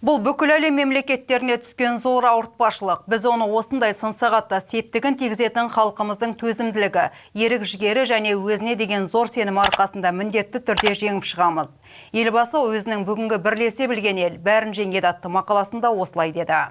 Бұл бүкіл әлем мемлекеттеріне түскен зор ауыртпашылық. Біз оны осындай сын сағатта септігін тигізетін халқымыздың төзімділігі, ерік жігері және өзіне деген зор сенімі арқасында міндетті түрде жеңіп шығамыз. Елбасы өзінің «Бүгінгі бірлесе білген ел бәрін жеңеді» атты мақаласында осылай деді.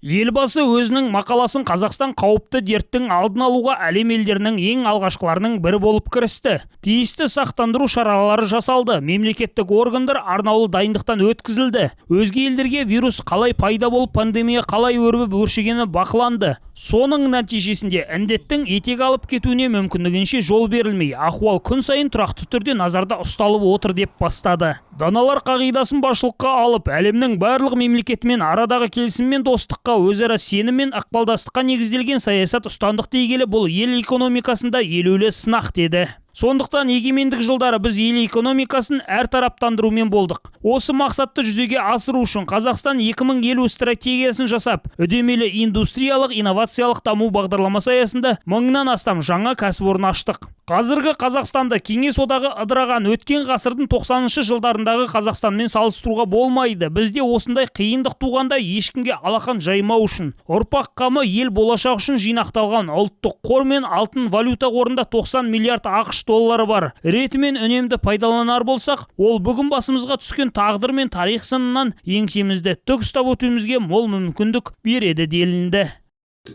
Елбасы өзінің мақаласын Қазақстан қауіпті дерттің алдын алуға әлем елдерінің ең алғашқыларының бірі болып кірісті. Тиісті сақтандыру шаралары жасалды. Мемлекеттік органдар арнаулы дайындықтан өткізілді. Өзге елдерге вирус қалай пайда болып, пандемия қалай өрбіп өршігені бақыланды. Соның нәтижесінде індеттің етек алып кетуіне мүмкіндігінше жол берілмей, ахуал күн сайын тұрақты түрде назарда ұсталып отыр деп бастады. Даналар қағидасын басшылыққа алып, әлемнің барлық мемлекетімен арадағы келісім мен достыққа, өзара сенім мен ықпалдастыққа негізделген саясат ұстандық дей келе, бұл ел экономикасында елеулі сынақ деді. Сондықтан егемендік жылдары біз ел экономикасын әртараптандырумен болдық. Осы мақсатты жүзеге асыру үшін «Қазақстан 2050» стратегиясын жасап, үдемелі индустриялық инновациялық даму бағдарламасы аясында мыңнан астам жаңа кәсіпорын аштық. Қазіргі Қазақстанды Кеңес Одағы ыдыраған өткен ғасырдың 90-шы жылдарындағы Қазақстанмен салыстыруға болмайды. Бізде осындай қиындық туғанда ешкімге алақан жаймау үшін, ұрпақ қамы, ел болашағы үшін жинақталған ұлттық қор мен алтын валюта қорында 90 миллиард АҚШ доллары бар. Ретімен үнемді пайдаланар болсақ, ол бүгін басымызға түскен тағдыр мен тарих сынынан еңсемізді тік ұстап өтуімізге мол мүмкіндік береді делінді.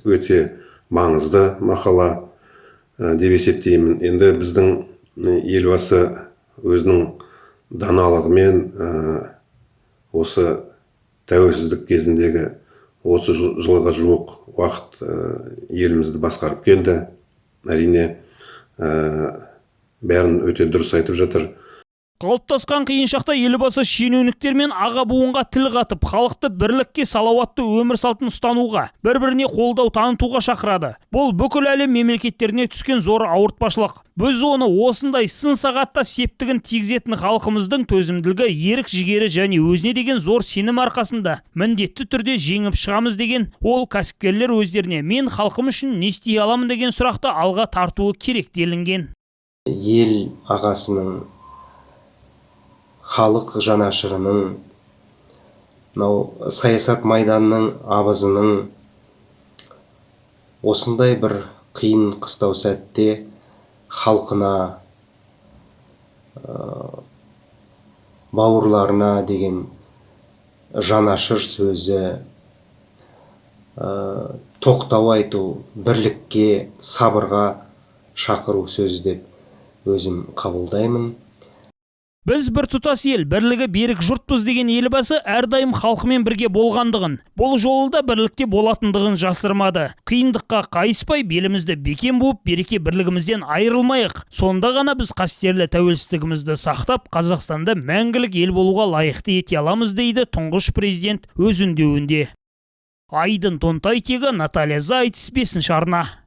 Өте маңызды мақала деп есептеймін. Енді біздің Елбасы өзінің даналығымен осы тәуелсіздік кезіндегі 30 жылға жуық уақыт елімізді басқарып келді. Әрине, бәрін өте дұрыс айтып жатыр. Қалыптасқан қиын шақта Елбасы шенеуніктер мен аға буынға тіл қатып, халықты бірлікке, салауатты өмір салтын ұстануға, бір біріне қолдау танытуға шақырады. Бұл бүкіл әлем мемлекеттеріне түскен зор ауыртпашылық. Біз оны осындай сын сағатта септігін тигізетін халқымыздың төзімділігі, ерік жігері және өзіне деген зор сенім арқасында міндетті түрде жеңіп шығамыз деген ол. Кәсіпкерлер өздеріне «Мен халқым үшін не істей аламын?» деген сұрақты алға тартуы керек делінген. Ел ағасының, халық жанашырының, мынау саясат майданының абызының осындай бір қиын қыстау сәтте халқына, бауырларына деген жанашыр сөзі, тоқтау айту, бірлікке, сабырға шақыру сөзі деп өзім қабылдаймын. Біз біртұтас ел, бірлігі берік жұртпыз деген Елбасы әрдайым халқымен бірге болғандығын, бұл жолы да бірлікте болатындығын жасырмады. Қиындыққа қайыспай, белімізді бекем буып, береке бірлігімізден айырылмайық. Сонда ғана біз қастерлі тәуелсіздігімізді сақтап, Қазақстанды мәңгілік ел болуға лайықты ете аламыз, дейді тұңғыш президент өз үндеуінде. Айдын Тонтайтегі, Наталья Зайц, бесінші арна.